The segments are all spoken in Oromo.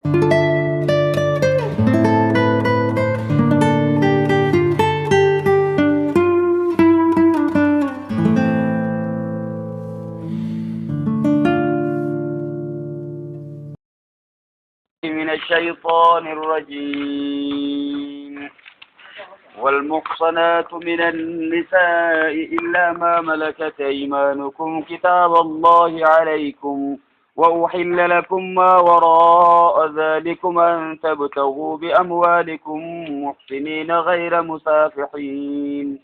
من الشيطان الرجيم. والمحصنات من النساء إلا ما ملكت أيمانكم كتاب الله عليكم وأحل لكم ما وراء ذلكم أن تبتغوا بأموالكم محسنين غير مسافحين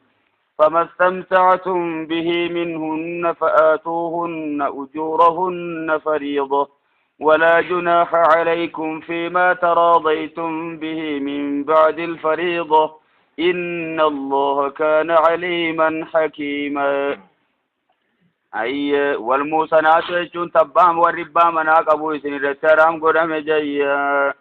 فما استمتعتم به منهن فآتوهن أجورهن فريضة ولا جناح عليكم فيما تراضيتم به من بعد الفريضة إن الله كان عليما حكيما. أي والموسنات jechuun tabbaan warri abbaa manaa qabu isin irratti haraam godhame jayya.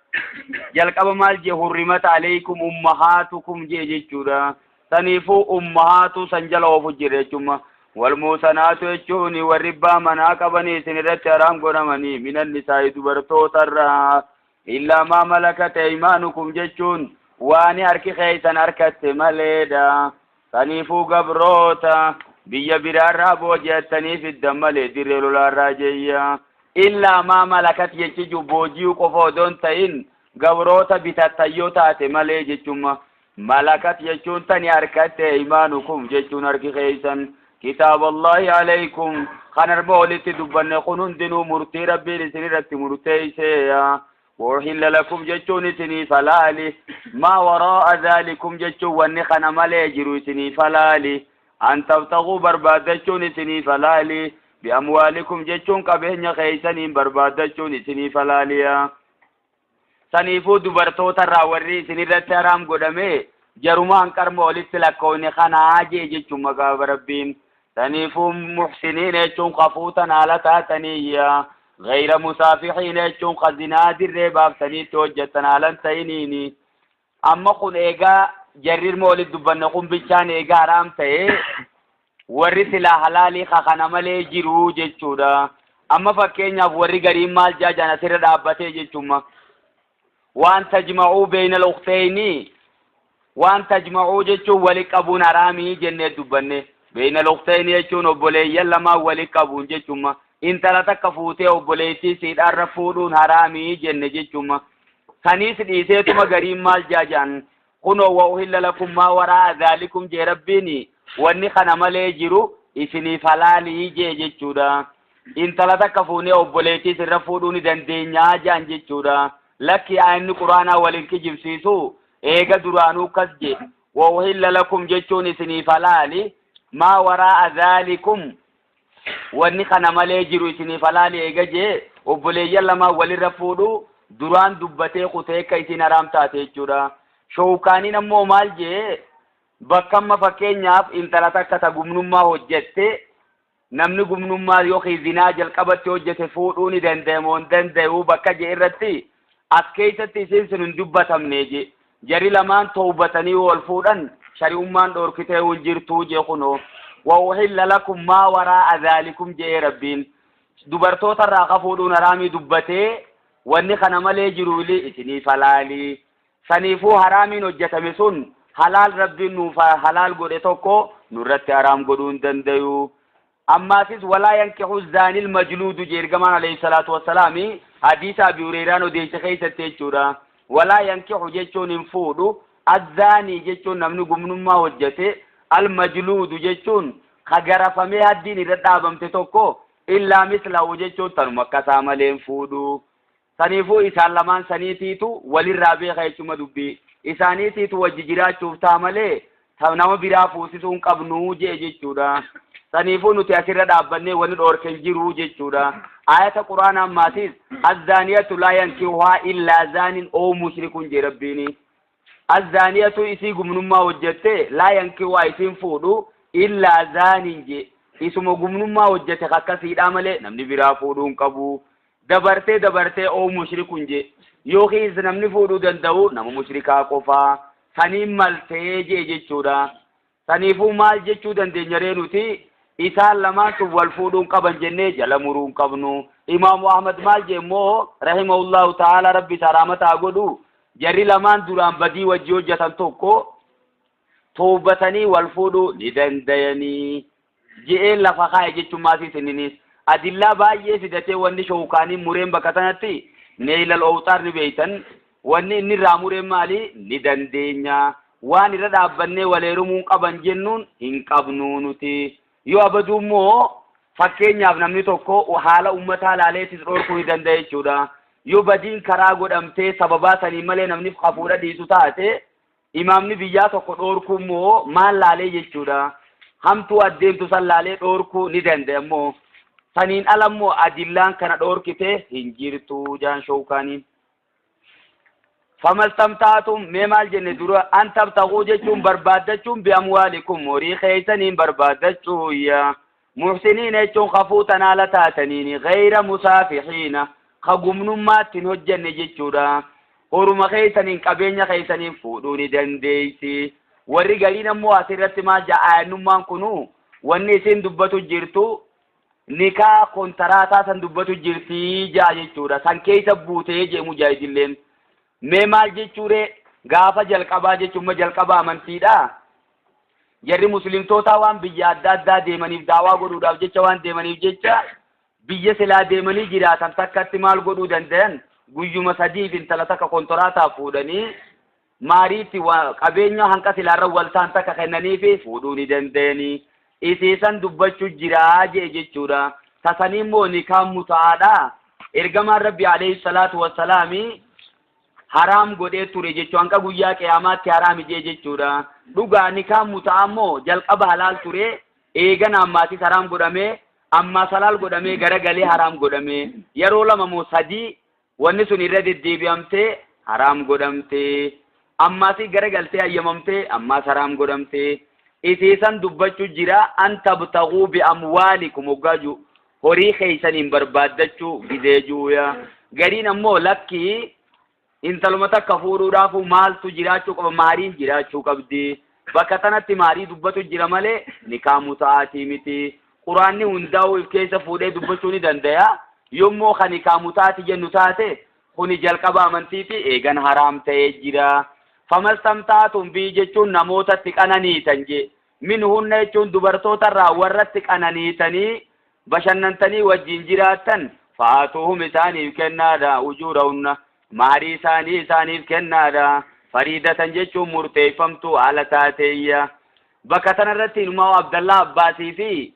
Jalqaba maal jee? Hurrimata alaykum ummahaatukum jee jechuudha. Saniifuu ummahaatu san jala oofu jira jechuudha. Walmuusanaatu jechuun warri abbaa manaa qabanii isin irratti haraam godhamanii minan nisaa'i dubartootarraa illaa maa malakat aymaanukum jechuun waan harki keessan harkatte maleedha. Saniifuu gabroota biyya biraarraa booji'attanii fiddan malee dirree lolaarraa jeeyya. Illaa maa malakat jechi jiru booji'uu qofa odoo hin ta'in gabroota bitattan yoo taate malee jechuma. Malakat jechuun tani harkatte aymaanukum jechuun harki keessan. Kitaaba Allaahi alaykum kan arma olitti dubbanne kun hundinuu murtii Rabbiin isin irratti murteeyseeya. Wa-uhilla lakum jechuun isiniif halaali. Maa waraa'a dhaalikum jechuun wanni kana malee jiru isiniif halaali. An tabtaguu barbaaddachuun isiniif halaali. Bi-amwaalikum jechuun qabeenya keeysaniin barbaaddachuun isiniif halaaliya. Saniifuu dubartoota irraa warri isin irratti haraam godhame jaruma hanqarma olitti lakkoofne kanaa jee jechuun maqaa Rabbiin. Saniifuu muhsiniin jechuun kafuutan haala taataniyya. Gayra musaafihiin jechuun ka zinaa dirree baaftaniitti hojjettan haalan ta'iniini. Amma kun eegaa jarri irma olitti dubbanne kun bichaan eegaa haraam ta'e warri silaa halaalii ka kana malee jiru jechuudha. Amma fakkeenyaaf warri gariin maal jaajan asirra dhaabbatee jechuudha. Waan tajma'uu beeyna ukteyni waan tajma'uu jechuun wali qabuun haraamii jennee dubbanne. Beeyna ukteyni jechuun obboleeyyan lamaan wali qabuun jechuudha. Intala takka fuutee obboleettii siidhaarra fuudhuun haraamii jenne jechuudha. Saniis dhiiseetuma gariin maal jaajaan kunoo wa uhilla lakum maa waraa'a dhaalikum jee Rabbiin wanni kana malee jiru isiniif halaalii jee jechuudha. Intala takka fuunee obboleettii sirra fuudhuu ni dandeenyaa jaan jechuudha. Lakki aayinni quraanaa waliin kijibsiisu eega duraanuu kas jee wa uhilla lakum jechuun isiniif halaali maa waraa'a dhaalikum wanni kana malee jiru isiniif halaali eega jee obboleeyyan lamaan walirra fuudhu duraan dubbatee kutee akka isin haraam taate jechuudha. Showkaaniin ammoo maal jee bakka amma fakkeenyaaf intala takka ta gumnummaa hojjette namni gumnummaa yookiin zinaa jalqabatti hojjete fuudhuu ni danda'e moo hin danda'u bakka jee irratti as keessatti isiin sun hin dubbatamne jee. Jari lamaan towbatanii wal fuudhan shari'ummaan dhoorkitee hin jirtuu jee kunoo. Wa uhilla lakum maa waraa'a dhaalikum jee Rabbiin. Dubartoota irraa ka fuudhuun haraamii dubbatee wanni kana malee jiru isiniif halaalii. Saniifuu haraamiin hojjetame sun halaal Rabbiin nuuf halaal godhe tokko nurratti haraam godhuu hin dandayu. Ammaasis walaa yankihu zaanil majluudu jee ergamaan alayhi salaatu wassalaami hadiisa Abi Hureyraan odeesse keessatti jechuudha. Walaa yankihu jechuun hin fuudhu. Azzaanii jechuun namni gumnummaa hojjete. Al majluudu jechuun ka garafamee haddiin irra dhaabamte tokko illaa mislahu jechuun tanuma akkasaa malee hin fuudhu. Saniifuu isaan lamaan saniitiitu walirraa beeka jechuma dubbii. Isaaniitiitu wajji jiraachuuf ta'a malee nama biraa fuusisuu hin qabnu jee jechuudha. Saniifuu nuti asirra dhaabbannee wani dhoorke hin jiru jechuudha. Ayata Quraanaa ammaatis azzaaniyatu laa yankihuhaa illaa zaanin oo mushrikun jee Rabbiini. Azzaaniyatu isii gumnummaa hojjette laa yankihuhaa isiin fuudhu illaa zaanin jee. Isuma gumnummaa hojjete akkasiidhaa malee namni biraa fuudhuu hin qabu. Dabartee dabartee oo mushrikun jee. Yookiis namni fuudhuu danda'u nama mushrikaa qofaa. Saniin maltee jee jechuudha. Saniifuu maal jechuu dandeenya ree nuti? Isaan lamaan sun wal fuudhuu hin qaban jennee jala muruu hin qabnu. Imaamu Ahmad maal jee immoo rahimahullahu ta'ala, Rabbi isaa rahmata haa godhu, jarri lamaan duraan badii wajji hojjetan tokko toobatanii wal fuudhuu ni dandayanii je'een lafa kaa'e jechuun maasii isininis adillaa baay'ee fidatee. Wanni Shawkaanii mureen bakka sanatti Neeylal Owxaar ni beeytan. Wanni inni irraa mureen maali? Ni dandeenya waan irra dhaabbannee wal heerumuu qaban jennuun hin qabnu nuti. Yoo abaduu immoo, fakkeenyaaf, namni tokko haala ummataa laaleetis dhorkuu ni danda'a jechuudha. Yoo badiin karaa godhamtee sababaa sanii malee namni hafuudha dhiisu taate, imaamni biyyaa tokko dhoorkuu immoo maal laalee jechuudha? Hamtuu addeemtu san laalee dhoorkuu ni danda'a immoo. Saniin ala immoo adillaan kana dhoorkite hin jirtu jaan Shawkaaniin. Famastamtaatum, mee maal jenne dura? An tabtaguu jechuun barbaaddachuun, biamwaalikum, horii keeysaniin barbaaddachuuyya, muhsiniina jechuun kafuu tanaala taataniini, gayra musaafixiina, ka gumnummaatti hin hojjanne jechuudha. Horuma keeysaniin, qabeenya keeysaniin fuudhuu ni dandeeysi. Warri gariin ammoo asirratti maal jaa? Aayannummaan kunu wanni isin dubbatu jirtu nikaa kontaraataa san dubbatu jirti jaa jechuudha. San keessa buutee jee mujaahidilleen. Mee maal jechuure? Gaafa jalqabaa jechuun jalqaba amantiidha. Jarri muslimtootaa waan biyya adda addaa deemaniif, daawaa godhuudhaaf jecha waan deemaniif jecha, biyya silaa deemanii jiraatan takkatti maal godhuu danda'an? Guyyuma sadiif intala takka kontoraataa fuudhanii, maariitti qabeenya hanqa silaarra waltaan takka kennaniifi fuudhuu ni danda'anii. Isiisan dubbachuu jiraa jee jechuudha. Tasanii immoo nikaan muta'aadha. Ergamaan Rabbi alayhi salaatu wassalaami haraam godhee ture jechuu, hanqa guyyaa qiyaamaatti haraam jee jechuudha. Dhugaa, nikaan muta'aa immoo jalqaba halaal ture, eegana ammaatis haraam godhamee, ammaas halaal godhamee, garagalee haraam godhamee, yeroo lama moo sadii wanni sun irra deddeebi'amtee haraam godhamtee, ammaasii garagaltee hayyamamtee, ammaas haraam godhamtee. Isiisan dubbachuu jira. An tabtaguu biamwaalikum hoggaa jiru, horii keeysaniin barbaaddachuu gizee juuya. Gariin ammoo lakkii, intaluma takka fuudhuudhaafu maaltu jiraachuu qaba? Maariin jiraachuu qabdi. Bakka tanatti maarii dubbatu jira malee nikaa muta'aatii miti. Quraanni hundaa'uu if keessa fuudhee dubbachuu ni danda'a. Yommuu kan nikaa muta'aati jennu taate, kuni jalqaba amantiiti, eegan haraam ta'ee jira. Famastamtaatum bii jechuun namootatti qananiitan je. Minhunna jechuun dubartootarraa warratti qananiitanii bashannantanii wajjin jiraattan, fa'aatuhum, isaaniif kennaadha, ujuurahunna, maarii isaanii isaaniif kennaadha, fariidatan jechuun murteeffamtuu haala taateeyya. Bakka tanarratti inumaa Abdallaa Abbaasii fi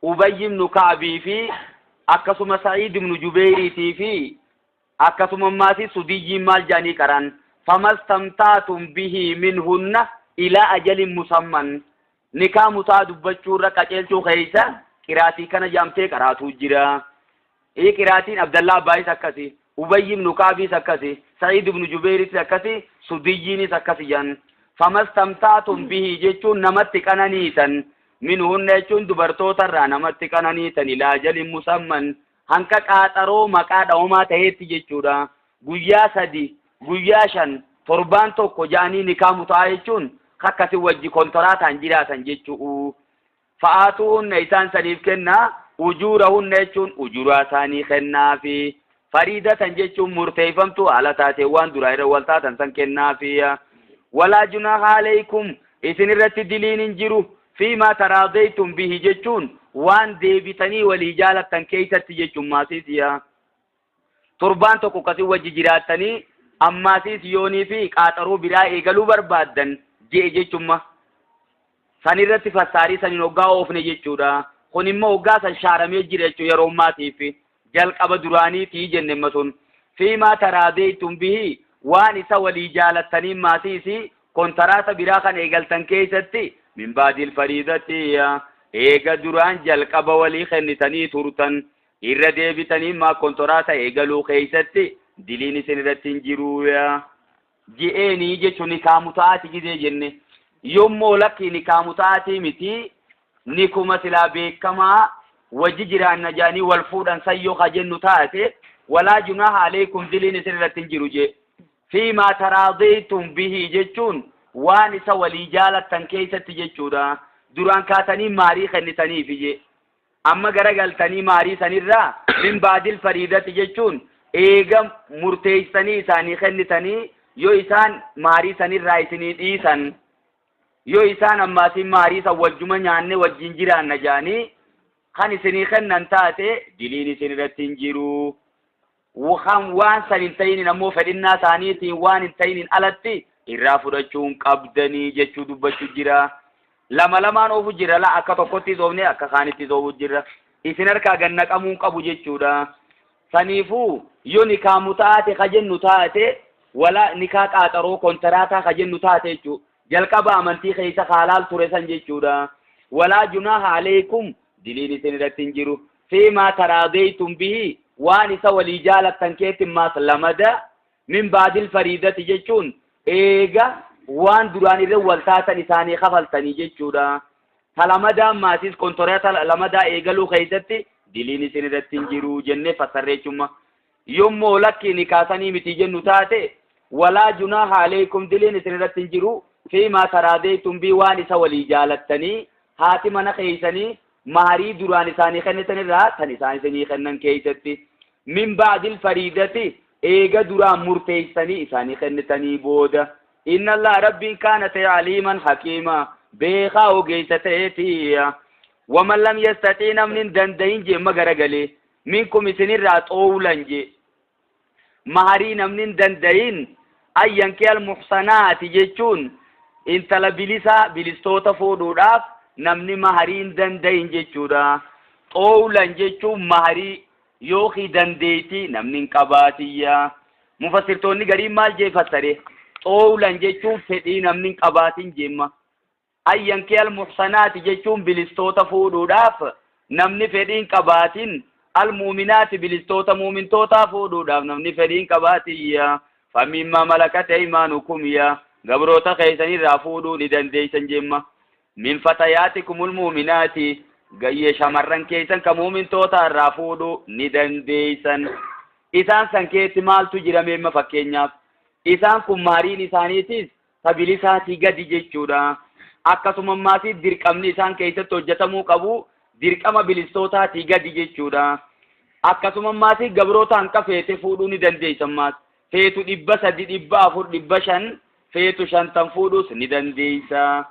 Ubayy ibnu Ka'bii fi akkasuma Sa'iid ibnu Jubeyriitii fi akkasuma maatii Sudiyyiin maal jedhanii qaran? Famastamtaatum bihi minhunna ilaa ajalin musamman. Nikaa mutaa dubbachuu irra qaceelchuu keeysa qiraatii kana jedhamtee qaraatuu jira. Ii, qiraatiin Abdallaa Abbaayis akkasi, Ubayy ibnu Ka'biis akkasi, Sa'iid ibnu Jubeyriis akkasi, Sudiyyiinis akkasi jedhan. Famastamtaatum bihi jechuun namatti qananiitan, minhunna jechuun dubartootarraa namatti qananiitan, ilaa ajalin musamman, hanqa qaaxaroo maqaa dhawamaa ta'eetti jechuudha. Guyyaa 3, guyyaa 5, torbaan tokko ja'anii nikaa mutaa jechuun akkasi wajji kontoraataan jiraatan jechuu. Fa'aatuhunna, isaan saniif kennaa, ujuurahunna jechuun ujuraa isaanii kennaafi, fariidatan jechuun murteeffamtuu haala taateen waan duraa irra wal taatan san kennaafi. Walaa junaaha alaykum, isin irratti diliin hin jiru, fiimaa taraadaytum bihi jechuun waan deebitanii walii jaalattan keeysatti jechuun maasiisiya. Torbaan tokko akkasii wajji jiraattanii, ammaasiis yoonii fi qaaxaroo biraa eegaluu barbaaddan je'e jechumma. San irratti fassaarii saniin hoggaa oofne jechuudha. Kun immoo hoggaa san shaaramee jira jechuudha yeroo ammaatiif. Jalqaba duraaniitii jenne imma sun. Fiimaa taraadeeytum bihi, waan isa walii jaalattanii maasiisi kontaraata biraa kan eegaltan keessatti, min baadil fariidatti, eega duraan jalqaba walii kennitanii turtan irra deebitanii maa kontoraata eegaluu keessatti diliin isin irratti hin jiruuya. Je'eenii jechuun nikaa muta'aati gizee jenne. Yommuu lakkii nikaa muta'aatii miti, nikuma silaa beekamaa wajji jiraanna jedhanii wal fuudhan san yoo ka jennu taate, walaa junaaha aleekum, diliin isin irratti hin jiru jee. Fiimaa taraadaytum bihi jechuun waan isa walii jaalattan keessatti jechuudha. Duraan kaatanii maarii kennitaniifi jee. Amma garagaltanii maarii sanirraa min baadil fariidati jechuun eega murteessanii isaanii kennitanii yoo isaan maarii sanirraa isinii dhiisan, yoo isaan ammaasin maarii san wajjuma nyaanne wajjin jiraanna jaanii kan isinii kennan taate, diliin isin irratti hin jiru. Kan waan san hin ta'iniin ammoo fedhinnaa isaaniitiin waan hin ta'iniin alatti irraa fudhachuu hin qabdanii jechuu dubbachuu jira. Lama lamaan oofu jira, la akka tokkottis oofne akka kaanittis oofu jira. Isin harkaa gad naqamuu hin qabu jechuudha. Saniifuu yoo nikaa mutaate ka jennu taate, wala nikaa qaaxaroo kontiraataa ka jennu taate jechuudha. Jalqaba amantii keessa kaalaal ture san jechuudha. Walaa junaaha aleekum, diliin isin irratti hin jiru. Fiimaa taraadeeytum bihi, waan isa walii jaalattan keetti maas lamada min baadil fariidati jechuun eega waan duraan irra wal taatan isaanii kafaltanii jechuudha. Ta lamadaa maasis kontoraata lamadaa eegaluu keessatti diliin isin irratti hin jiru jennee fassarreechumma. Yommoo lakki nikaasanii miti jennu taate, walaa junaaha aleekum, diliin isin irratti hin jiru fiimaa taraadeeytum bii, waan isa walii jaalattanii haati mana keessanii maharii duraan isaanii kennitan irraa tan isaan isinii kennan keessatti, min ba'dil fariidati, eega duraan murteessanii isaanii kennitanii booda. Inna Allah, rabbiin, kaana ta'e aliiman hakiima, beekaa ogeessa ta'eeti. Waman lam yastaxii, namni hin dandayin jeemma garagalee, minkum isinirraa, xoowlan jee, maharii namni hin dandayin, an yankihal muhsanaati jechuun intala bilisaa bilistoota fuudhuudhaaf namni maharii hin dandayin jechuudha. Xoowlan jechuun maharii yookiin dandeettii namni hin qabaatiyya. Mufassirtoonni gariin maal jee fassare? Xoowlan jechuun fedhii namni hin qabaatin jeemma. An yankihal muhsanaati jechuun bilistoota fuudhuudhaaf namni fedhii hin qabaatin, almuuminaati, bilistoota muumintootaa fuudhuudhaaf namni fedhii hin qabaatiyya. Famimmaa malakat aymaanukum ya, gabroota keessanirraa fuudhuu ni dandeeysan jemma. Min fatayaatikumul muuminaati, gayyee shamarran keessan ka muumintoota irraa fuudhuu ni dandeeysan. Isaan san keetti maaltu jira meemma? Fakkeenyaaf isaan kun maariin isaaniitis ta bilisaatii gadi jechuudha. Akkasuma ammaas dirqamni isaan keessatti hojjetamuu qabu dirqama bilistootaatii gadi jechuudha. Akkasuma ammaas gabroota hanqa feete fuudhuu ni dandeessa ammaas. Feetu 300, 400, 500, feetu 50 fuudhuus ni dandeessa.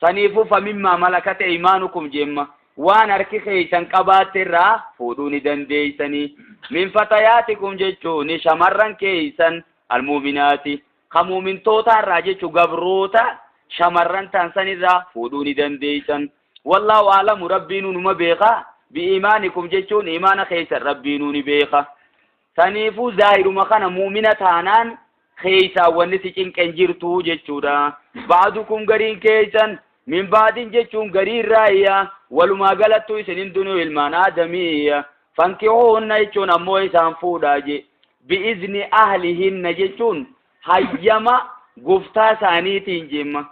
Saniifuu famimmaa malakat aymaanukum jemma, waan harki keessan qabaatte irraa fuudhuu ni dandeessanii. Min fatayaatikum jechuun shamarran keessan almuuminaati. Ka muumintoota irraa jechuun gabroota shamarran ta'an san irraa fuudhuu ni dandeessan. Wallaahu aalamu, rabbiinuu numa beeka. Bi'iimaanikum jechuun imaana keessan rabbiinuu ni beeka. Saniifuu zaahiruma kana muumina taanaan keessaa wanni si cinqen jirtu jechuudha. Ba'dukum, gariin keessan, min ba'din jechuun garii irraa, walumaa galattuu isin hundinuu ilmaan aadamii. Fankihuunna jechuun ammoo isaan fuudhaa je. Bi'izni ahlihinna jechuun hayyama gooftaa isaaniitiin jemma.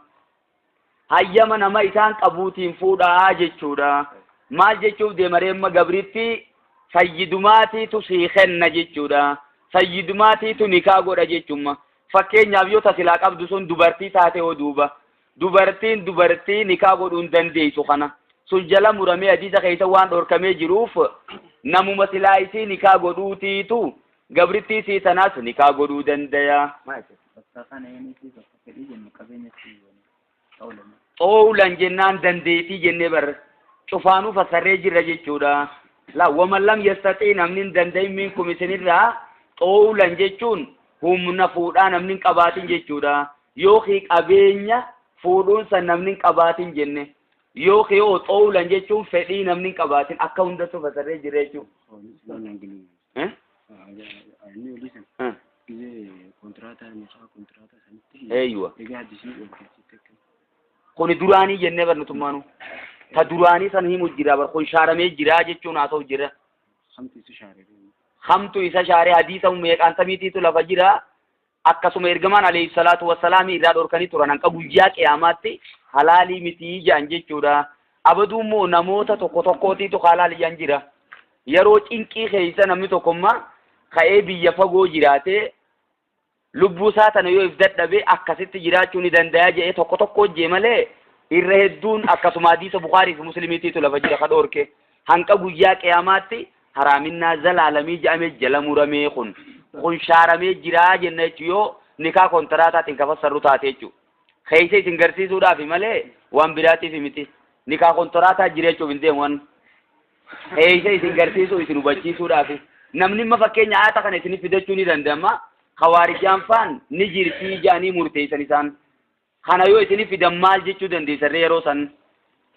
Hayyama nama isaan qabuutiin fuudhaa jechuudha. Maal jechuuf deemareemma? Gabritti sayyidumaatiitu sii kenna jechuudha. Sayyidumaatiitu nikaa godha jechuudha. Fakkeenyaaf yoo tasilaa qabdu sun dubartii taate hoo duuba? Dubartiin dubartii nikaa godhuu hin dandeessu kana. Sun jala muramee hadiisa keessa waan dhorkamee jiruuf, namuma silaa isii nikaa godhuutiitu gabrittii sii tanaas nikaa godhuu danda'a. Bakka kana inni fi bakka fedhii jennu qabeenya fi xawlan. Xoowlan jennaan dandeettii jennee bar cufaanuu fassarree jirra jechuudha. La waman lam yastaxii, namni hin danda'in, minkum isinirraa, xoowlan jechuun humna fuudhaa namni hin qabaatin jechuudha. Yookiin qabeenya fuudhuun san namni hin qabaatin jenne. Yookiin yoo xoowlan jechuun fedhii namni hin qabaatin, akka hundattuu fassarree jirra jechuudha. Eh? Inni olii san Eh. gizee kontiraataa nikaa kontiraataa sanitti Eeyywa. egaa hadisni dhorkeessitti akka Kuni duraanii jennee barnutummaanu. Ta duraanii san himu jira bar, kun shaaramee jira jechuun haasa'u jira. Hamti isa shaaree. Hamtu isa shaaree, hadiisa meeqaan samiitiitu lafa jira. Akkasuma ergamaan alayhi salaatu wassalaamii irraa dhorkanii turan, hanqa guyyaa qiyaamaatti halaalii mitii jedhan jechuudha. Abaduu immoo namoota tokko tokkootiitu halaalii jedhan jira. Yeroo cinqii keessa namni tokkommaa ka'ee biyya fagoo jiraatee lubbuu isaa tana yoo if dadhabe akkasitti jiraachuu ni danda'a jedhee tokko tokko hojjee malee Irra hedduun akkasuma hadiisa Bukaarii fi Muslimiitiitu lafa jira ka dhoorke. Hanqa guyyaa qiyaamaatti haraaminaa zalaalamii jedhamee jala muramee kun. Kun shaaramee jiraa jenna jechuun yoo nikaa kontiraataatiin ka fassarru taate jechuudha. Keessa isin garsiisuudhaaf malee waan biraatiif miti. Nikaa kontiraataa jira jechuuf hin deemu waan. Keessa isin garsiisuu isin hubachiisuudhaaf. Namni imma fakkeenya aata kana isinif fidachuu ni danda'ama. Khawaarijaan faan ni jirtii jedhanii murteessan isaan. Kana yoo isinif fidan maal jechuu dandeessan yeroo san?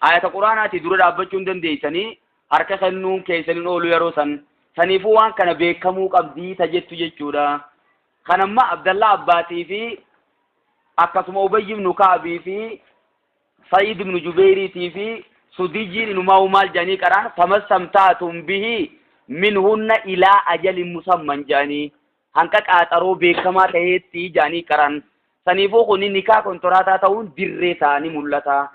Ayata Quraanaati dura dhaabbachuu hin dandeessanii harka kennuun keessaniin oolu yeroo san. Saniifuu waan kana beekamuu qabdii ta jettu jechuudha. Kanamma Abdallaa Abbaatii fi akkasuma Ubayy ibnu Ka'bii fi Sa'iid ibnu Jubeyriitii fi Sudiyyiin inumaa maal jedhanii qaraan famastamta'atum bihi minhunna ilaa ajalin musamman jedhanii hanqa qaaxaroo beekamaa ta'eetti jedhanii qaran. Saniifuu kun nikaa kontoraataa ta'uun dirree ta'anii mul'ata.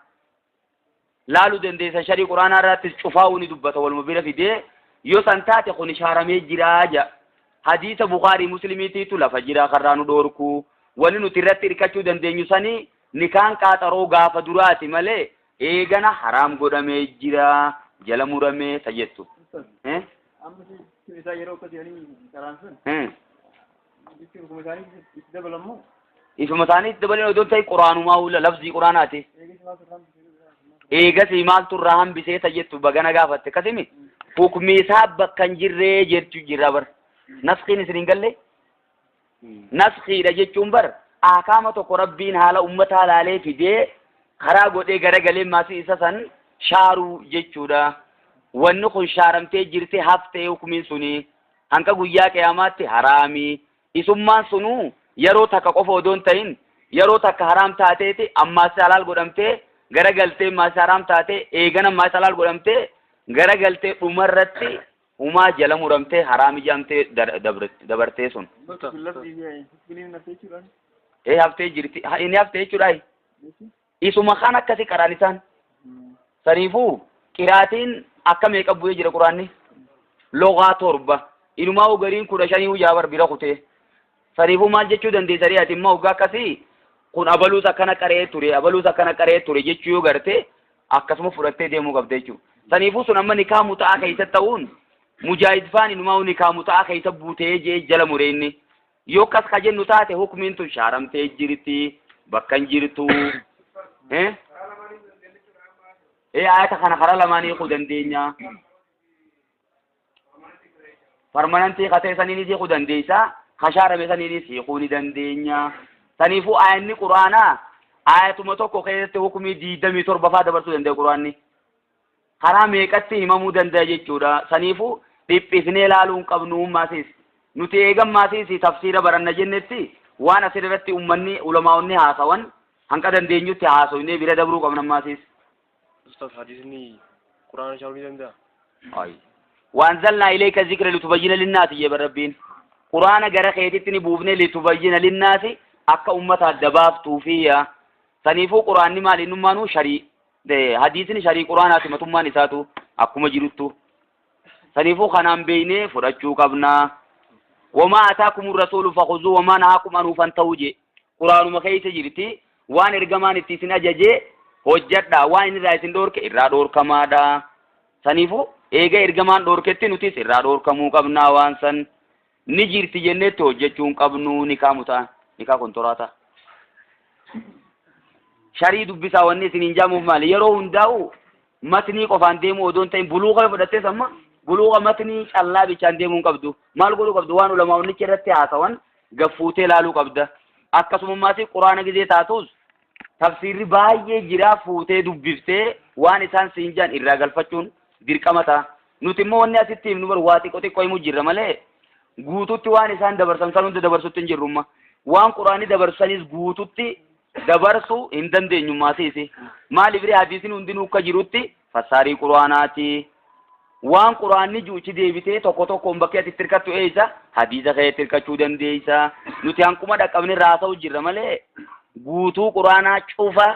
Laaluu dandeessan sharii quraanaa irrattis cufaa'uu ni dubbata waluma bira fidee yoo san taate kun ishaaramee jiraa jedha. Hadiisa Bukaarii Muslimiitiitu lafa jira karraa nu dhoorku. Wanni nuti irratti hirkachuu dandeenyu sanii nikaan qaaxaroo gaafa duraati malee eegana haraam godhamee jira jala muramee ta jettu. Amma isaa yeroo akkas jedhanii karaan sun jechuun kuma isaanii itti dabalamu. Ifuma isaanii itti dabalan odoo ta'e quraanumaa hula lafzii quraanaati. Eegasii maaltu irraa hambisee ta jettu bagana gaafatte akkasimi hukmi isaa bakka hin jirree jettu jira bar. Naskiin isin hin galle? Naskiidha jechuun bar akaama tokko rabbiin haala ummataa laalee fidee karaa godhee garagalee maasii isa san shaaruu jechuudha. Wanni kun shaaramtee jirti haftee hukumiin suni hanqa guyyaa qiyaamaatti haraami. Isummaan sunuu yeroo takka qofa odoo hin ta'in yeroo takka haraam taateeti ammaas halaal godhamtee garagaltee ammaas haraam taatee eegana ammaas halaal godhamtee garagaltee dhumarratti humaa jala muramtee haraam ijamtee dabartee sun. Ee haftee jirti inni haftee jechuudha. Isuma kan akkasi qaraan isaan. Saniifuu qiraatiin akka meeqa bu'ee jira quraanni? Logaa 7. Inumaa gariin 15 jaabar bira kutee. Saniifuu maal jechuu dandeessanii ati immoo hoggaa akkasii kun abaluus akkana qaree ture abaluus akkana qaree ture jechuu yoo garte akkasuma fudhattee deemuu qabda jechuudha. Saniifuu sun amma nikaa muta'aa keessa ta'uun mujaahid faan inumaa nikaa muta'aa keessa buutee jee jala muree inni. Yoo akkas ka jennu taate hukumiin tun shaaramtee jirti bakka hin jirtu. Ayata kana karaa lamaan hiikuu dandeenya. Parmanantii katee saniinis hiikuu dandeessa. Kashaarame saniinis hiikuu ni dandeenya. Saniifuu ayanni quraanaa ayatuma tokko keessatti hukumii 27 faa dabarsuu danda'a quraanni. Karaa meeqatti himamuu danda'a jechuudha. Saniifuu dhiphisnee ilaaluu hin qabnu maasiis. Nuti eegan maasiis tafsiira baranna jennetti waan asirratti uummanni ulamaa'onni haasawan hanqa dandeenyutti haasofnee bira dabruu qabna maasiis. Ustaz hadiisni quraana shaaruu ni danda'a? Ay. Waanzalnaa ilayka zikra litubayyina linnaasi jee Rabbiin. Quraana gara keetitti ni buufne litubayyina linnaasi akka ummata adda baaftuufi. Saniifuu quraanni maal innummaanuu sharii hadiisni sharii quraanaati matummaan isaatu akkuma jiruttu. Saniifuu kanaan beeynee fudhachuu qabna. Wamaa ataakum rasuulu fakhuzuu wamaa nahaakum anhu fantahuu jee. Quraanuma keessa jirti waan ergamaan itti isin ajajee hojjadha waan inni irraa isin dhoorke irraa dhoorkamaadha. Saniifuu eega ergamaan dhoorketti nutis irraa dhoorkamuu qabnaa waan san ni jirti jennetti hojjechuu hin qabnu nikaa mutaa nikaa kontoraataa. Sharii dubbisaa wanni isin hin jaamuuf maali yeroo hundaa'u matnii qofaan deemuu odoo hin ta'in buluuqa yoo fudhattes amma buluuqa matnii callaa bichaan deemuu hin qabdu maal godhuu qabdu waan ulamaa'onni irratti haasawan gaffuutee laaluu qabda. Akkasuma maasii quraana gizee taatus tafsiirri baay'ee jira fuutee dubbiftee waan isaan siin jaan irraa galfachuun dirqama ta'a. Nuti immoo wanni asitti himnu bar waa xiqqoo xiqqoo himuu jirra malee guututti waan isaan dabarsan san hunda dabarsutti hin jirrumma. Waan quraanni dabarsanis guututti dabarsuu hin dandeenyu maasiisi. Maaliif ree hadiisni hundinuu akka jirutti fassaarii quraanaati. Waan quraanni juuchi deebitee tokko tokkoon bakkee ati itti hirkattu eessa hadiisa keetti hirkachuu dandeessa. Nuti hanquma dhaqqabne raasa'u jirra malee guutuu quraanaa cufa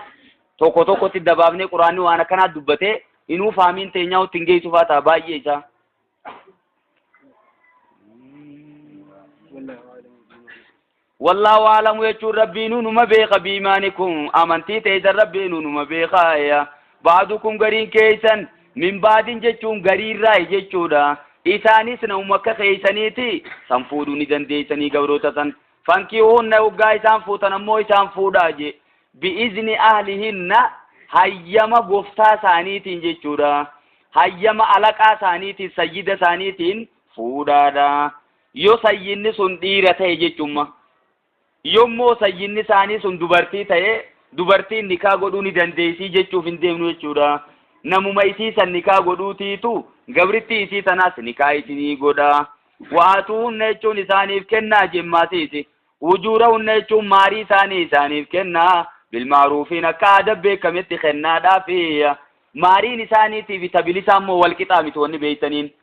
tokko tokkotti dabaafnee quraanni waan akkanaa dubbatee inuu faamiin teenyaa ittiin geessu fa'aa ta'a baay'ee isaa. Wallaahu aalamu jechuun Rabbiinuu numa beeka biimaanikum amantii teeysan Rabbiinuu numa beekaaya. Ba'dukum gariin keeysan min ba'din jechuun gariirraayi jechuudha. Isaanis namuma akka keeysaniiti san fuudhuu ni dandeeysanii gabroota san. Fankihuunna hoggaa isaan fuutan ammoo isaan fuudhaa je. Bi'izni ahlihinna hayyama goftaa isaaniitiin jechuudha. Hayyama alaqaa isaaniitiin sayyida isaaniitiin fuudhaadha. Yoo sayyinni sun dhiira ta'e jechumma. Yommoo sayyinni isaanii sun dubartii ta'e dubartiin nikaa godhuu ni dandeessii jechuuf hin deemnu jechuudha. Namuma isii san nikaa godhuutiitu gabrittii isii tanaas nikaa isinii godha. Wa'aatuhunna jechuun isaaniif kennaa jemmaasiisi. Ujuurahunna jechuun maarii isaanii isaaniif kennaa. Bilmaaruufiin akka aada beekametti kennaadhaaf. Maariin isaaniitii fi tabilisaa immoo wal qixaa miti wanni beektaniin.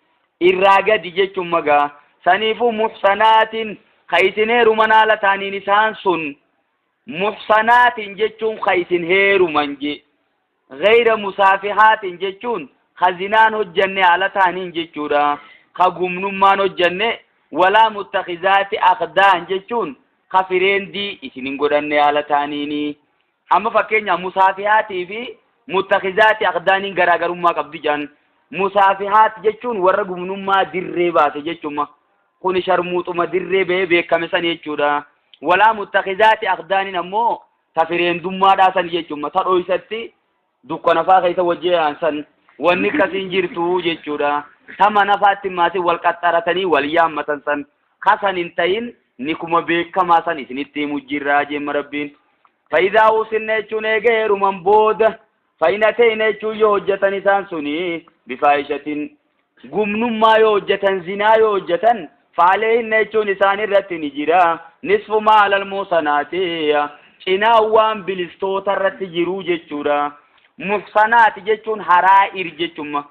Irraa gadi jechuun magaa. Saniifuu muhsanaatiin ka isin heeruman haala taaniin isaan sun muhsanaatiin jechuun ka isin heeruman je. Gayra musaafihaatiin jechuun ka zinaan hojjanne haala taaniin jechuudha. Ka gumnummaan hojjanne walaa muttakizaati aqdaan jechuun ka fireendii isin hin godhanne haala taaniini. Amma fakkeenyaaf musaafihaatii fi muttakizaati aqdaaniin garaagarummaa qabdi jedhan. Musaafihaat jechuun warra gumnummaa dirree baase jechuudha. Kuni sharmuuxuma dirree bahee beekame san jechuudha. Walaa muttakizaati aqdaaniin ammoo ta fireendummaadhaa san jechuudha. Ta dhoysatti dukkana faa keessa wajjin san wanni akkasiin jirtu jechuudha. Ta mana faatti maasii wal qaxxaratanii wal yaammatan san kasan hin ta'in ni kuma beekamaa san isinitti himu jirraa jeemma Rabbiin. Faayidaa usinna jechuun eega heeruman booda faayina ta'ina jechuun yoo hojjetan isaan suni bifaayishatin gumnummaa yoo hojjetan zinaa yoo hojjetan faaleehinna jechuun isaan irratti ni jira. Nisfu maalal muusanaati cinaa waan bilistoota irratti jiruu jechuudha. Muhsanaati jechuun haraa'ir jechuudha.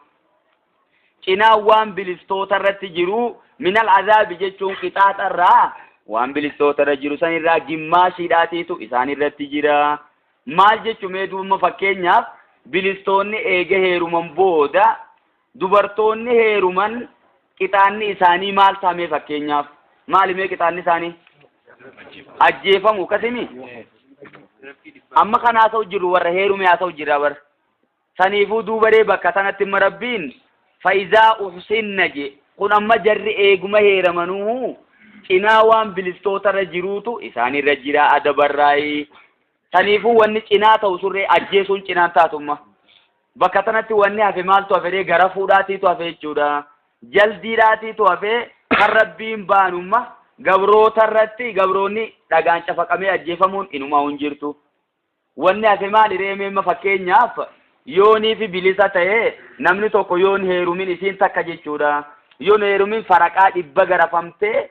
Cinaa waan bilistoota irratti jiru minal azaabi jechuun qixaaxa irraa waan bilistoota irra jiru san irraa gimmaashiidhaatiitu isaan irratti jira. Maal jechuun mee duuba fakkeenyaaf bilistoonni eega heeruman booda dubartoonni heeruman qixaanni isaanii maal taamee fakkeenyaaf maali mee qixaanni isaanii ajjeefamu akkasimi amma kan haasa'u jiru warra heerume haasa'u jira bara. Saniifuu duubaree bakka sanatti imma Rabbiin faayizaa uhsinna je kun amma jarri eeguma heeramanuu cinaa waan bilistoota irra jiruutu isaan irra jira adabarraayi. Saniifuu wanni cinaa ta'u surree ajjeesuun cinaan taatumma. Bakka sanatti wanni hafe maaltu hafe gara fuudhaatiitu hafe jechuudha. Jaldiidhaatiitu hafe kan Rabbiin baanumma gabroota irratti gabroonni dhagaan cafaqamee ajjeefamuun inumaa hin jirtu. Wanni hafe maali reemee fakkeenyaaf yoonii fi bilisa ta'ee namni tokko yoon heerumin isiin takka jechuudha. Yoon heerumin faraqaa dhibba garafamtee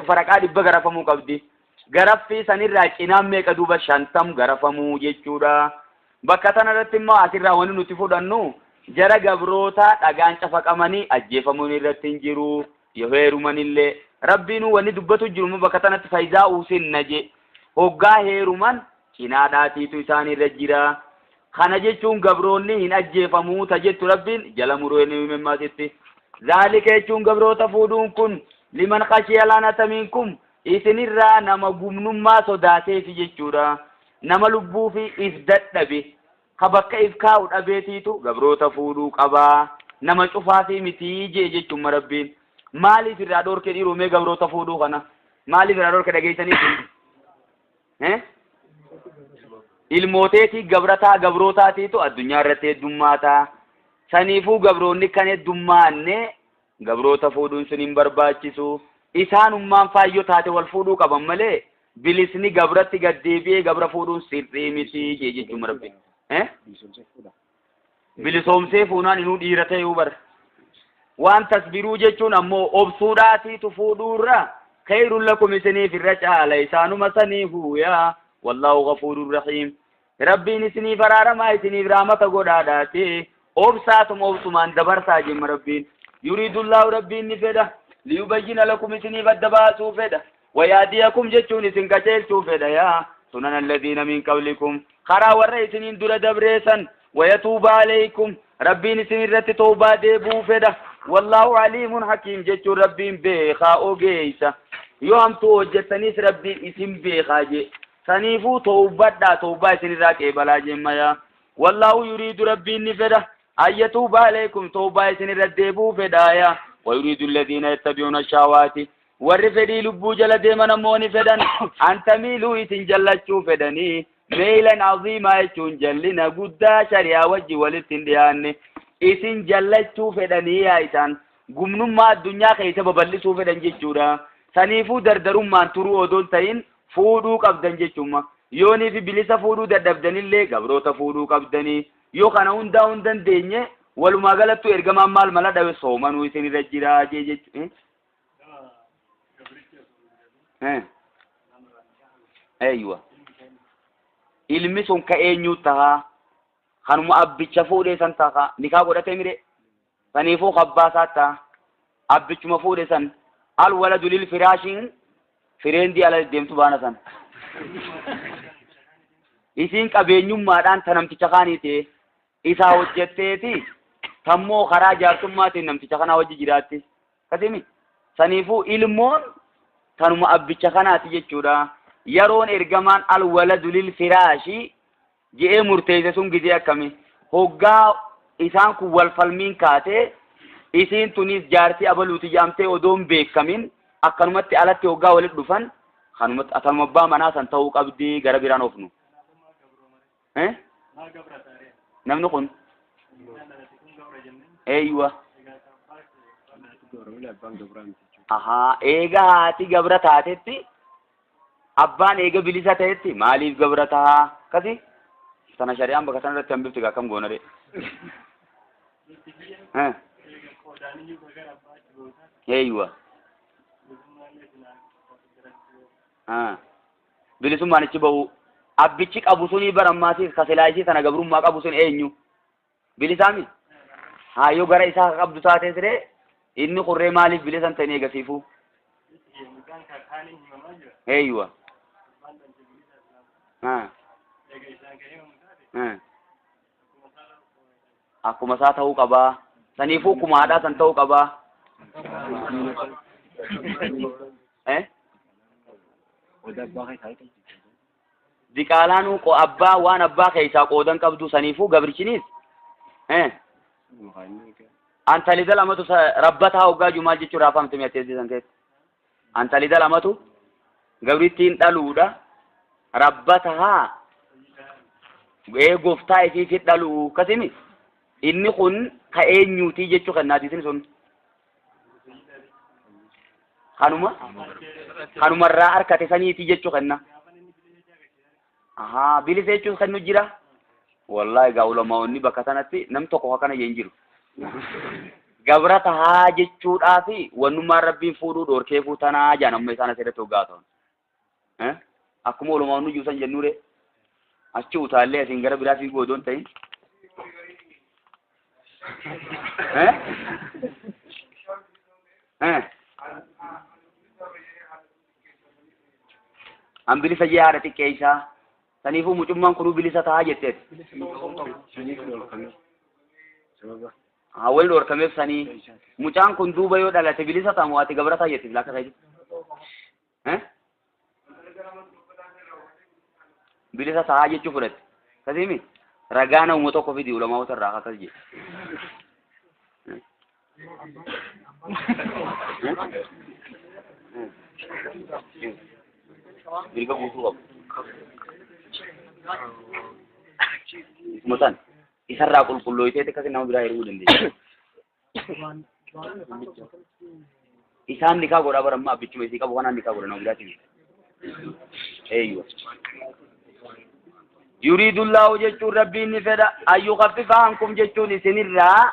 faraqaa dhibba garafamuu qabdi. Garaffii sanirraa cinaan meeqa duuba 50 garafamuu jechuudha. Bakka tanarratti immoo asirraa wanni nuti fudhannu jara gabroota dhagaan cafaqamanii ajjeefamuun irratti hin jiru. Yoo heerumanillee Rabbiinuu wanni dubbatu jiru bakka tanatti faayidaa uusinna je. Hoggaa heeruman cinaadhaatiitu isaan irra jira. Kana jechuun gabroonni hin ajjeefamuu ta jettu Rabbiin jala mureen himemmaasitti. Zaalika jechuun gabroota fuudhuun kun liman khashiya laanata minkum isinirraa nama gumnummaa sodaateefi jechuudha. Nama lubbuu fi if dadhabe ka bakka if kaa'u dhabeetiitu gabroota fuudhuu qabaa. Nama cufaa fi mitii jee jechuun Rabbiin. Maaliif irraa dhoorke dhiiroo mee gabroota fuudhuu kana? Maaliif irraa dhoorke dhageessanii? Ilmooteetii gabrataa gabrootaatiitu addunyaa irratti heddummaataa. Saniifuu gabroonni kan heddummaanne gabroota fuudhuun sun hin barbaachisu. Isaanummaan faayyoo taate wal fuudhuu qaban malee bilisni gabratti gad deebi'ee gabra fuudhuun sirrii miti jechuun Rabbi. Bilisoomsee fuunaan inuu dhiira ta'uu bara. Waan tasbiruu jechuun ammoo obsuudhaatiitu fuudhuurra khayrun lakum isiniif irra caala isaanuma saniifuu yaa wallaahu ghafuurun rahiim. Rabbiin isiniif araaramaa isiniif rahmata godhaadhaati. Obsaatuma obsumaan dabarsaa jemma Rabbiin. Yuriidullaahu Rabbiin ni fedha. Liyubayyina lakum isiniif adda baasuu fedha. Wayaadiyakum jechuun isin qajeelchuu fedha yaa. Sunan alladhiina min qablikum. Karaa warra isiniin dura dabreessan. Wayatuuba alaykum. Rabbiin isin irratti tawbaa deebuu fedha. Wallaahu aliimun hakiim jechuun Rabbiin beekaa ogeessa. Yoo hamtuu hojjettaniis Rabbiin isin beekaa jee. Saniifuu towbadhaa, towbaa isinirraa qeebalaa jeemmaya. Wallaahu yuriidu, Rabbiin ni fedha, an yatuuba alaykum, towbaa isinirra deebi'uu fedhaaya. Wayuriidu alladhiina yattabi'uuna shahawaati, warri fedhii lubbuu jala deeman ammoo ni fedhan, an tamiiluu, isin jallachuu fedhanii, meeylan aziimaa jechuun jallina guddaa shari'aa wajji walitti hin dhiyaanne isin jallachuu fedhanii. Yaa isaan gumnummaa addunyaa keessa babal'isuu fedhan jechuudha. Saniifuu dardarummaan turuu odoo hin ta'in fuudhuu qabdan jechuudha. Yoonii fi bilisa fuudhuu dadhabdanillee gabroota fuudhuu qabdanii. Yoo kana hundaa hin dandeenye, walumaa galattuu ergamaan maal mala dhawe? Soomanuu isin irra jira jee jechuudha. Eeywa. Ilmi sun ka eenyuu tahaa? Kanuma abbicha fuudhee san taha. Nikaa godhatee mire? Saniifuu kabbaasaa taha. Abbichuma fuudhe san. Al waladu lil firaashiin fireendii ala deemtu baana san. Isiin qabeenyummaadhaan ta namticha kaanii ta'e isaa hojjetteeti, tammoo karaa jaarsummaatiin namticha kanaa wajji jiraatti. Akkasimi saniifuu ilmoon tanuma abbicha kanaati jechuudha. Yeroon ergamaan al waladu lil firaashii je'ee murteesse sun gizee akkami? Hoggaa isaan kun wal falmiin kaatee, isiin tunis jaartii abaluuti jedhamtee odoo hin beekamin akkanumatti alatti hoggaa walitti dhufan, kanumatti tanuma abbaa manaa san ta'uu qabdi, gara biraan oofnu. Eh? Namni kun eeywa. Ahaa, eega haati gabra taatetti, abbaan eega bilisa ta'etti maaliif gabra tahaa? Akkasi tana shari'aan bakka sana irratti hambifti. Akkam goona ree? Eh. Eeywa. Ah. Bilisummaan ichi bahu abbichi qabu sunii bara ammaatiif kasilaa isii tana gabrummaa qabu sun eenyu? Bilisaami? Haa, yoo gara isaa qabdu taatee siree inni kurree maaliif bilisan ta'in eegasiifuu? Eeywa. Ah. Ah. Akkuma isaa ta'uu qabaa. Saniifuu akkuma haadhaa san ta'uu qabaa. Eh? Diqaalaanuu abbaa waan abbaa keessaa qoodan qabdu, saniifuu gabrichiniis. Eh? Antali dalamatu rabbataa hoggaa jiru maal jechuun raafamte mi'atteessii san keessa? Antali dalamatu gabrittiin dhaluudha. Rabbataa ee gooftaa isiitti dhaluu akkasimi inni kun ka eenyuutii jechuu kennaatiisin sun kanuma kanumarraa harkate saniitii jechuu kenna. Ahaa, bilisa jechuun kennu jira. Wallahi egaa ulamaa'onni bakka sanatti nam tokko akkana jeen jiru. Gabra tahaa jechuudhaa fi wannummaan Rabbiin fuudhuu dhoorkeefuu tanaa jaan amma isaan asirratti hoggaa ta'an. Eh? Akkuma ulamaa'onni juusan jennuure achi utaallee asiin gara biraa fiiguu odoo hin ta'in. Eh? Eh? An bilisa jee haadha xiqqeessaa. Saniifuu mucummaan kunuu bilisa tahaa jetteet. Haa, wani dhoorkameef sanii. Mucaan kun duuba yoo dhalate bilisa ta'a ati gabra ta'a jetti lakka keeti. Eh? Bilisa tahaa jechuu fudhatte. Kasiimi ragaa nama tokko fidi ulamaa'ota irraa akkas jedhe. Mirga guutuu qabu. Isuma san isarraa qulqullooyteeti akkasi nama biraa hiruu dandeenya. Isaan nikaa godhaa bara ammaa abbichuma isii qabu kanaan nikaa godha, nama biraatiin. Eeyywa. Yuriidullaahu jechuun Rabbiin ni fedha, an yukaffifa ankum jechuun isinirraa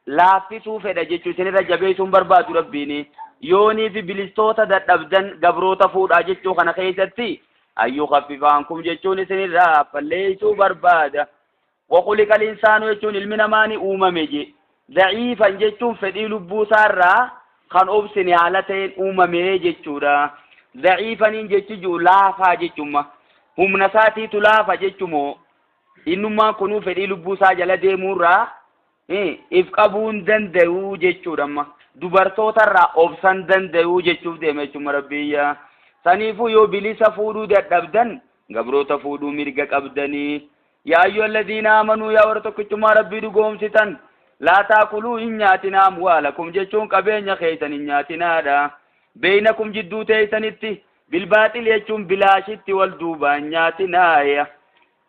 laaffisuu fedha jechuun isinirra jabeessuun barbaadu Rabbiin. Yoonii fi bilistoota dadhabdan gabroota fuudhaa jechuu kana keessatti an yukaffifa ankum jechuun isinirraa falleessuu barbaada. Wakuliqa insaanu jechuun ilmi namaa ni uumame je. Daciifan jechuun fedhii lubbuu isaarraa kan obsine haala ta'een uumame jechuudha. Daciifaniin jechi jiru laafaa jechuun humna isaatiitu laafa jechumoo innummaan kunuu fedhii lubbuu isaa jala deemuurraa if qabuu hin danda'u jechuudha amma. Dubartootarraa obsan dandayuu jechuuf deema jechuma Rabbiyya. Saniifuu yoo bilisa fuudhuu dadhabdan gabroota fuudhuu mirga qabdanii. Yaa ayyuha alladhiina aamanuu, yaa warra tokkichummaa Rabbii dhugoomsitan, laa taakuluu hin nyaatinaa, amwaalakum jechuun qabeenya keessan hin nyaatinaadha. Beeynakum jidduu teessanitti, bilbaaxil jechuun bilaashitti wal duubaan nyaatinaaya.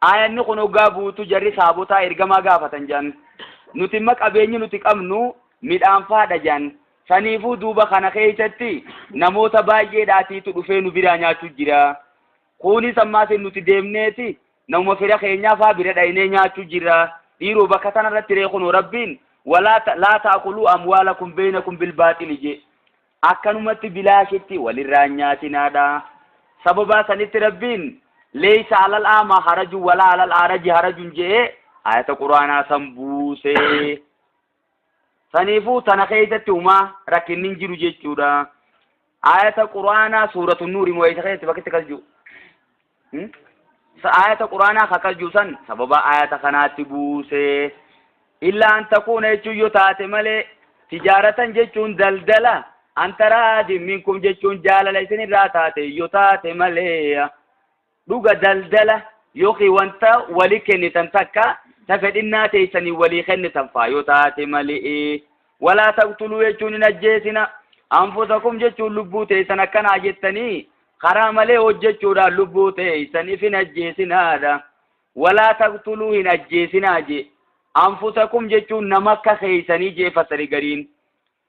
Aayanni kun hoggaa buutu jarri saabotaa ergamaa gaafatan jedhan. Nuti imma qabeenyi nuti qabnu midhaan faadha jedhan. Saniifuu duuba kana keessatti namoota baay'eedhaatiitu dhufee nu biraa nyaachuu jira. Kunis ammaas nuti deemneeti namuma fira keenyaa faa bira dhaynee nyaachuu jira. Dhiiroo bakka tanarratti ree kunoo Rabbiin walaa laa ta'kuluu amwaalakum beeynakum bilbaaxili jee. Akkanumatti bilaashitti walirraa hin nyaatinaadha. Sababaa sanitti Rabbiin leeysa alal aamaa harajun walaa alal aaraji harajun je'ee ayata quraanaa san buuse. Saniifuu tana keessatti humaa rakkinni hin jiru jechuudha. Ayata quraanaa suuratu nuuri moo eessa keessatti bakkitti akkas jiru? Ayata quraanaa akkas jiru san sababa ayata kanaatti buuse. Illaa an takuuna jechuun yoo taate malee, tijaaratan jechuun daldala, an taraadin minkum jechuun jaalala isinirraa taate yoo taate malee, dhuga daldala yookiin wanta wali kennitan takka ta fedhinnaa teessanii walii kennitan faa yoo taate malee. Walaa taqtuluu jechuun hin ajjeesina, anfusakum jechuun lubbuu teessan akkanaa jettanii karaa malee hojjechuudhaan lubbuu teessan if hin ajjeesinaadha. Walaa taqtuluu hin ajjeesinaa jee. Anfusakum jechuun nama akka keeysanii jee fassari gariin,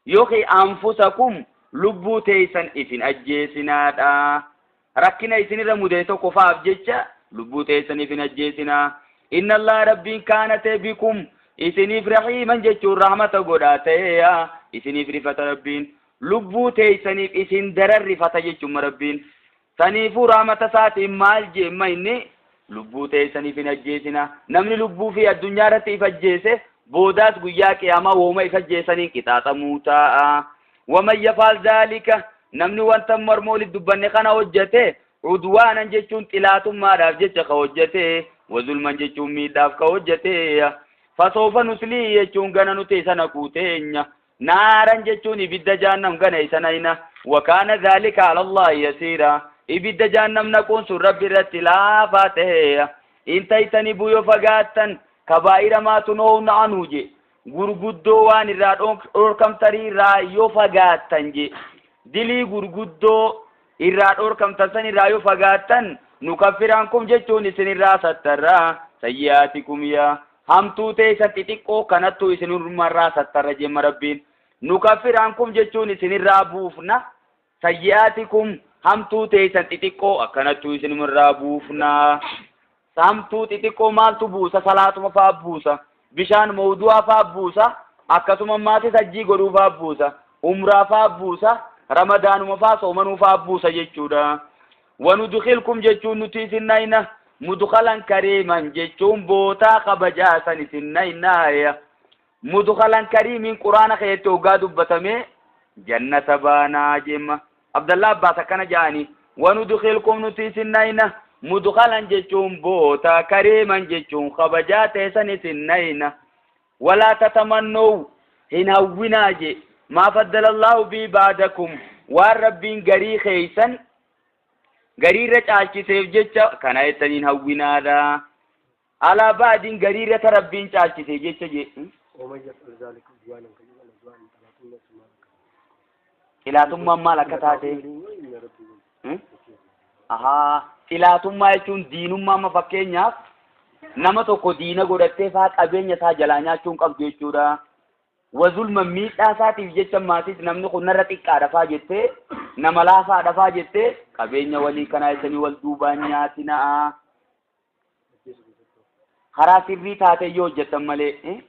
yookiin anfusakum lubbuu teessan if hin ajjeesinaadha. Rakkina isinirra mudate tokko fa'aaf jecha lubbuu teessan if hin ajjeesinaa. Inna Allaha Rabbiin kaana ta'e bikum isiniif rahiiman jechuun rahmata godhaa ta'eya isiniif rifata. Rabbiin lubbuu teessaniif isin daran rifata jechuun Rabbiin. Saniifuu rahmata isaatiin maal jeemma inni lubbuu teessaniif hin ajjeesina. Namni lubbuu fi addunyaa irratti if ajjeese boodaas guyyaa qiyaamaa wooma if ajjeesaniin qixaaxamuu taa'a. Waman yafaal zaalika, namni wanta marmoo olitti dubbanne kana hojjete, udwaanan jechuun xilaatummaadhaaf jecha ka hojjete, wazulman jechuun miidhaaf ka hojjete, fasoofa nuslii jechuun gana nuti isa naquu teenya, naaran jechuun ibidda jahannam gana isa nayna. Wakaana dhaalika ala Allahi yasiira, ibidda jahannam naquun sun Rabbi irratti laafaa ta'e. In tajtanibuu yoo fagaattan, kabaa'ira maa tunhoowna anhu je, gurguddoo waan irraa dhorkamtanii irraa yoo fagaattan je, dilii gurguddoo irraa dhorkamtan san irraa yoo fagaattan, nukaffir ankum jechuun isin irraa sattarra, sayyi'aatikum yaa hamtuu teessan xixiqqoo kanattuu isin irraa sattarra jemma Rabbiin. Nukaffir ankum jechuun isin irraa buufna, sayyi'aatikum hamtuu teessan xixiqqoo akkanattuu isin irraa buufna. Hamtuu xixiqqoo maaltu buusa? Salaatuma faa buusa, bishaan mawdu'aa faa buusa, akkasuma maatis hajjii godhuu faa buusa, umraa faa buusa, ramadaanuma faa soomanuu faa buusa jechuudha. Wanudkhilkum jechuun nuti isin nayna, mudkhalan kariiman jechuun bootaa kabajaa san isin naynaaya. Mudkhalan kariimiin quraana keessatti hoggaa dubbatame jannata baanaa jemma. Abdallah Abbaas akkana jedhanii, wanudkhilkum nuti isin nayna, mudkhalan jechuun boota, kariiman jechuun kabajaa ta'e san isin nayna. Walaa tatamannoo hin hawwinaa je maa faddalallahu bii ba'dakum, waan Rabbiin garii keeysan gariirra caalchiseef jecha kana jettaniin hawwinaadha. Alaa ba'diin gariirra ta Rabbiin caalchise jecha je. ومن يفعل ذلك عدوانا كبيرا، عدوانا ثلاثين ثم Xilaatummaan maal akka taate? إن ربي Ahaa, xilaatummaa jechuun diinummaa. Amma fakkeenyaaf nama tokko diina godhattee faa qabeenya isaa jalaa nyaachuu hin qabdu jechuudha. Wazulma miidhaa isaatiif jecha maatis namni kun narra xiqqaadha faa jettee, nama laafaadha faa jettee qabeenya walii kanaa jettanii wal duubaan nyaatinaa. Karaa sirrii taate yoo hojjettan malee, eh?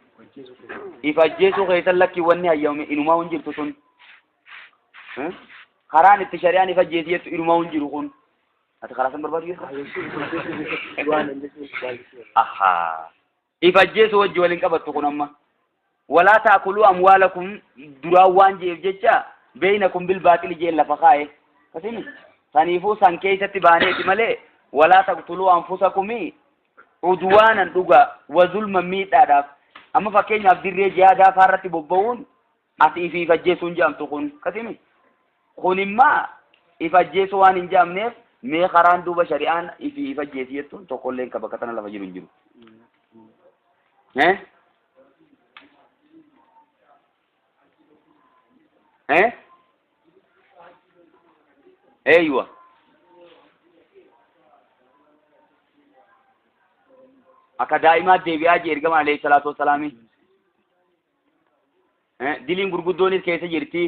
If ajjeesuu keessan lakki, wanni hayyamame inumaa hin jirtu sun. Eh? Karaan itti shari'aan if ajjeesi jettu inumaa hin jiru kun. Ati karaa san barbaadu jirta? Ahaa. If ajjeesuu wajji waliin qabattu kun amma. Walaa taakuluu amwaalakum duraan waan jeef jecha beeynakum bilbaaxili jeen lafa kaa'e. Kasimi saniifuu san keessatti baaneeti malee, walaa taqtuluu anfusakumi udwaanan dhuga wazulma miidhaadhaaf. Amma fakkeenyaaf dirree jihaadaa faarratti bobba'uun Ati ifii if ajjeesuu hin je'amtu kun kasimi. Kun immaa if ajjeesuu waan hin je'amneef mee karaan duuba shari'aan ifii if ajjeesi jettuun tokkolleen ka bakka tana lafa jiru hin jiru. Eh? Eh? Eeywa. Akka daa'imaa deebi'aa jee ergama alayhi salaatu wassalaami. Diliin gurguddoonis keessa jirti.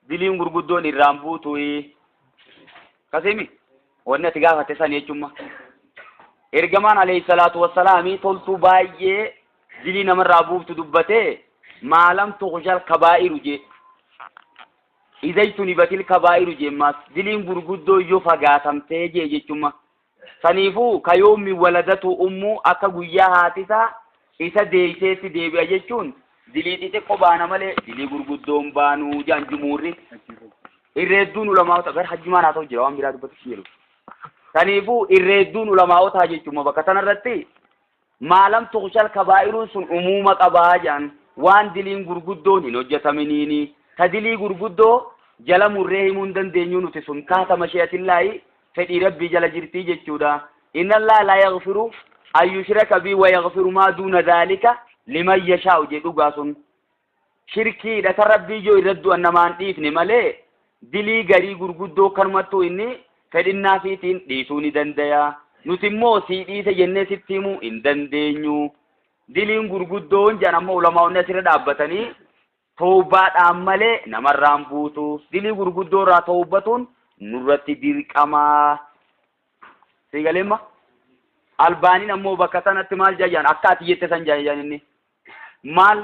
Diliin gurguddoon irraan buutu. Kasimi wanni ati gaafatte san jechumma. Ergamaan alayhi salaatu wassalaami toltuu baay'ee dilii namarraa buuftu dubbatee maalam tuqshal kabaa'iru jee. Idajtunibatil kabaa'iru jee maas diliin gurguddoo yoo fagaatamtee jee jechumma. Saniifuu kayoommi waladatu ummu akka guyyaa haatisaa isa deeyseetti deebi'a jechuun dilii xixiqqoo baana malee dilii gurguddoon baanuu jaan jumuurri. Irreedduun ulamaa'ota gara hajjumaan haa ta'u jira waan biraa dubbatu si jedhu. Saniifuu irreedduun ulamaa'otaa jechuun bakka tanarratti maalam tuqshal kabaa'iruun sun umuuma qabaa jaan waan diliin gurguddoon hin hojjetaminiini. Ta dilii gurguddoo jala murree himuu hin dandeenyu nuti sun taata mashi'atillaahi fedhii rabbii jala jirtii jechuudha. Inna allaha laa yaghfiru an yushraka bi wa yaghfiru maa duuna dhaalika liman yashaa'u jedhu dhugaa sun. Shirkiidha ta rabbii yoo irra du'an namaan dhiifne malee dilii garii gurguddoo kanumattuu inni fedhinnaa fiitiin dhiisuu ni dandaya. Nuti immoo sii dhiise jennee sitti himuu hin dandeenyu. Diliin gurguddoon jedhan ammoo ulamaa'onni asirra dhaabbatanii tawbaadhaan malee namarraan buutu. Dilii gurguddoo irraa tawbatuun nurratti dirqamaa. Sii galeemma? Albaaniin ammoo bakka sanatti maal jaan akka ati jette san jaan inni. Maal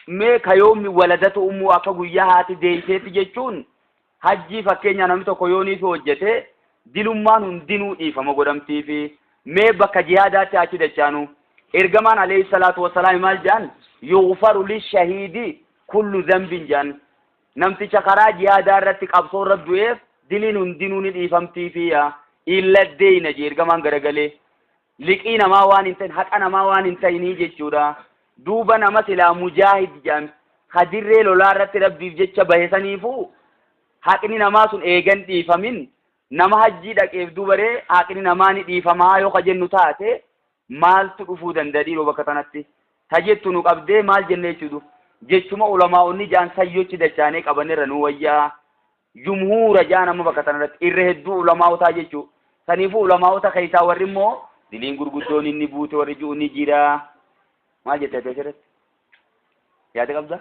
mee kayoommi waladatu ummuu akka guyyaa haati deeyseetti jechuun hajjii fakkeenyaa namni tokko yooniif hojjete dilummaan hundinuu dhiifama godhamtiifi mee bakka jihaadaatti achi dachaanu ergamaan alayhi salaatu wassalaam maal jedhan yughfaru lishahiidi kullu dhanbin jedhan namticha karaa jihaadaa irratti qabsoo irra du'eef diliin hundinuu ni dhiifamtiifi yaa illa deeyna jee ergamaan garagalee liqii namaa waan hin ta'in haqa namaa waan hin ta'inii jechuudha. Duuba nama silaa mujaahid jedhame hadirree lolaa irratti rabbiif jecha bahe saniifuu haqni namaa sun eegan dhiifamin nama hajjii dhaqeef dubaree haqni namaa ni dhiifamaa yoo ka jennu taate maaltu dhufuu danda'a dhiiroo bakka tanatti ta jettu nu qabdee maal jenne jechuudha jechuma ulamaa'onni jaan sayyochi dachaanee qabanirra nu wayyaa jumhuura jaan amma bakka tanarratti irra hedduu ulamaa'otaa jechuu saniifuu ulamaa'ota keessaa warri immoo diliin gurguddoon inni buute warri ji'u ni jira maal jette ati asirratti yaada qabda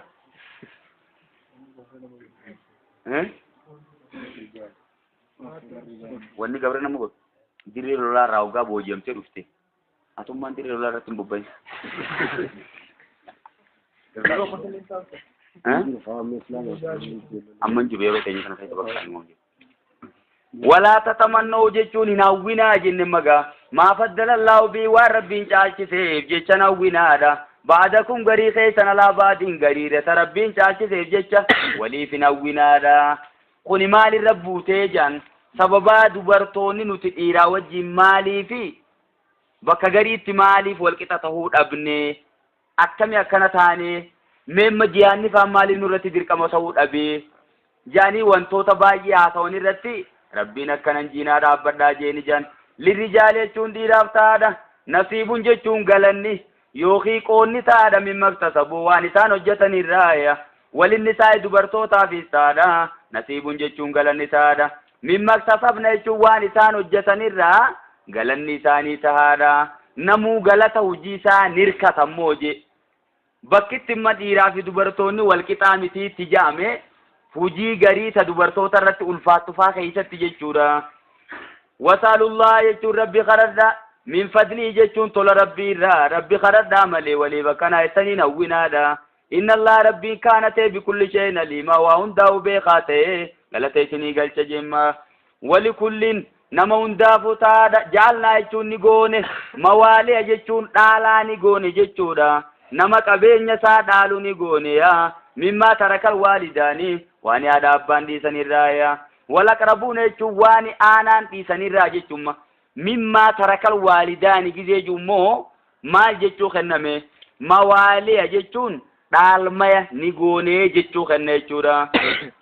Wanni gabra nama godhu dirree lolaa irraa hoggaa booji'amtee dhufte atummaan dirree lolaa irratti hin bobba'in. Amma hin jiru yeroo teenya kana keessa bakka hin jiru. Walaa tatamannoo jechuun hin hawwinaa jenne magaa maa faddalallaahu bii waan rabbiin caalchiseef jecha hawwinaadha. Ba'adakum garii keessan alaa ba'adiin gariidha ta rabbiin caalchiseef jecha waliif hin hawwinaadha. Kuni maalirra buutee jaan sababaa dubartoonni nuti dhiiraa wajjin maaliifi bakka gariitti maaliif walqixa tahuu dhabne akkami akkana taane meemma jihaanni faan maaliif nurratti dirqama ta'uu dhabee jaanii wantoota baay'ee haasawan irratti rabbiin akkanan jiinaa dhaabbadhaa jeeni jaan lirrijaal jechuun dhiiraaf ta'aadha nasiibun jechuun galanni yookiin qoonni ta'aadha min maktasabuu waan isaan hojjetan irraa walinni isaa dubartootaafis ta'aadha nasiibun jechuun galanni ta'aadha min maktasabna jechuun waan isaan hojjetan irraa galanni isaanii tahaadha namuu galata hojii isaa nirkata immoo je bakkitti imma dhiiraa fi dubartoonni wal qixaa mitiitti ja'ame hujii garii ta dubartoota irratti ulfaattu faa keessatti jechuudha. Wasaalullaa jechuun rabbi kadhadha min fadlii jechuun tola rabbii irraa rabbi kadhadhaa malee waliif akkanaa jettaniin hawwinaadha. Inna Allah rabbiin kaana ta'e bikulli shay'in aliimaa waa hundaa'u beekaa ta'e galata isinii galcha jemma. Walikullin nama hundaafuu taadha jaalnaa jechuun ni goone mawaali'a jechuun dhaalaa ni goone jechuudha. Nama qabeenya isaa dhaalu ni goone yaa mimmaa tarakal waalidaanii waan haadha abbaan dhiisanirraa yaa walaqrabuuna jechuun waan aanaan dhiisanirraa jechuun mimmaa tarakal waalidaani gizee immoo maal jechuu kenname Mawaaliya jechuun dhaalmaya ni goonee jechuu kenna jechuudha.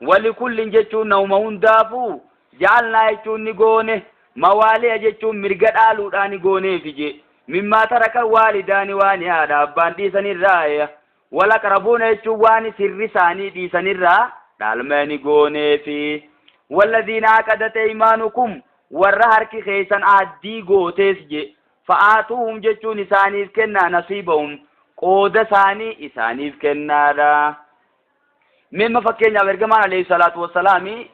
Walikullin jechuun nama hundaafuu ja'alnaa jechuun ni goone. Mawaaliya jechuun mirga dhaaluudhaa ni gooneefi je. Mimmaa taraka waalidaani waan haadha abbaan dhiisanirraa, wal aqrabuuna jechuun waan sirri isaanii dhiisanirraa dhaalmaya ni gooneefi. Walladhiina aqadat aymaanukum, warra harki keessan aaddii gootees je. Fa'aatuhum jechuun isaaniif kennaa, nasiibahum, qooda isaanii isaaniif kennaadha. Mimma fakkeenyaaf ergamaan alayhi salaatu wassalaami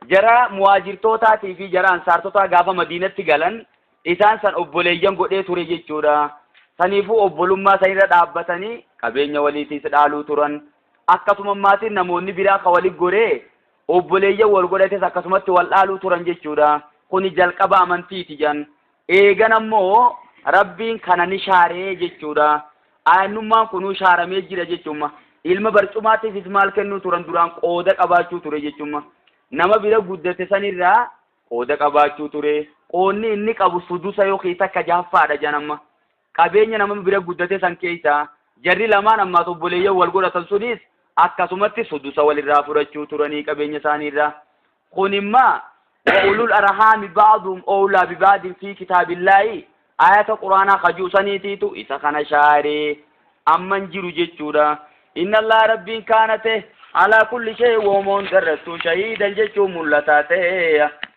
jara muwaajirtootaatii fi jara ansaartotaa gaafa Madiinatti galan isaan san obboleeyyan godhee ture jechuudha. Saniifuu obbolummaa sanirra dhaabbatanii qabeenya waliitiis dhaaluu turan. Akkasuma maatiin namoonni biraa ka walit goree obboleeyyan wal godhates akkasumatti wal dhaaluu turan jechuudha. Kuni jalqaba amantiiti jan. Eegan ammoo Rabbiin kana ni shaaree jechuudha. Aayannummaan kunuu shaaramee jira jechuudha. Ilma barcumaatiifis maal kennuu turan? Duraan qooda qabaachuu ture jechuudha. Nama bira guddate sanirraa qooda qabaachuu ture. Qoonni inni qabu sudusa yookiin takka jahaffaadha janamma. Qabeenya nama bira guddate san keessa jarri lamaan ammaas obboleeyyan wal godhatan sunis akkasumatti sudusa walirraa fudhachuu turanii qabeenya isaaniirraa. Kun immaa wa ulul arhaami ba'duhum awlaa biba'din fi kitaabillaahi, ayata quraanaa kajuu saniitiitu isa kana shaaree amman jiru jechuudha. Inna Allah, Rabbiin, kaana ta'e, alaa kulli shay, wooma hundarrattuu, shahiidan jechuun mul'ataa ta'e.